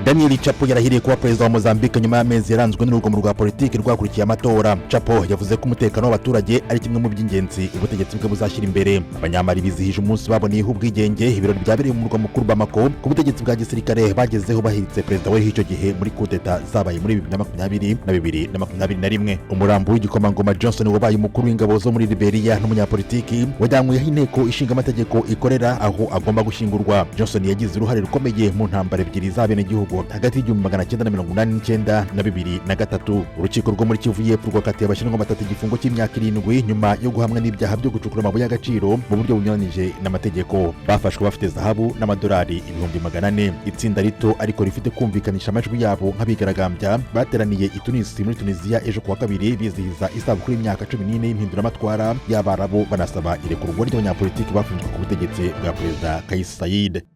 Daniel Chapo yarahiriye kuba perezida wa Mozambique nyuma y'amezi yaranzwe n'urugomo rwa politiki rwakurikiye amatora. Chapo yavuze ko umutekano w'abaturage ari kimwe mu by'ingenzi ubutegetsi bwe buzashyira imbere. Abanyamali bizihije umunsi baboneyeho ubwigenge. Ibirori byabereye mu murwa mukuru Bamako, ku butegetsi bwa gisirikare bagezeho bahiritse perezida wariho icyo gihe muri kudeta zabaye muri 2020 na 2021. Umurambo w'igikomangoma Johnson, wabaye umukuru w'ingabo zo muri Liberia n'umunyapolitiki, wajyanywe aho inteko ishinga amategeko ikorera, aho agomba gushyingurwa. Johnson yagize uruhare rukomeye mu ntambara ebyiri z'abenegihugu hagati y'1989 na 2003. Urukiko rwo muri Kivu y'Epfo rwakatiye Abashinwa batatu igifungo cy'imyaka 7 nyuma yo guhamwa n'ibyaha byo gucukura amabuye y'agaciro mu buryo bunyuranyije n'amategeko. Bafashwe bafite zahabu n'amadolari 400,000. Itsinda rito ariko rifite kumvikanisha amajwi yabo nk'abigaragambya bateraniye i Tunisi muri Tunisiya ejo kuwa kabiri, bizihiza isabukuru y'imyaka 14 y'impinduramatwara y'Abarabu, banasaba irekurwa ry'abanyapolitiki bafunzwe ku butegetsi bwa Perezida Kais Saied.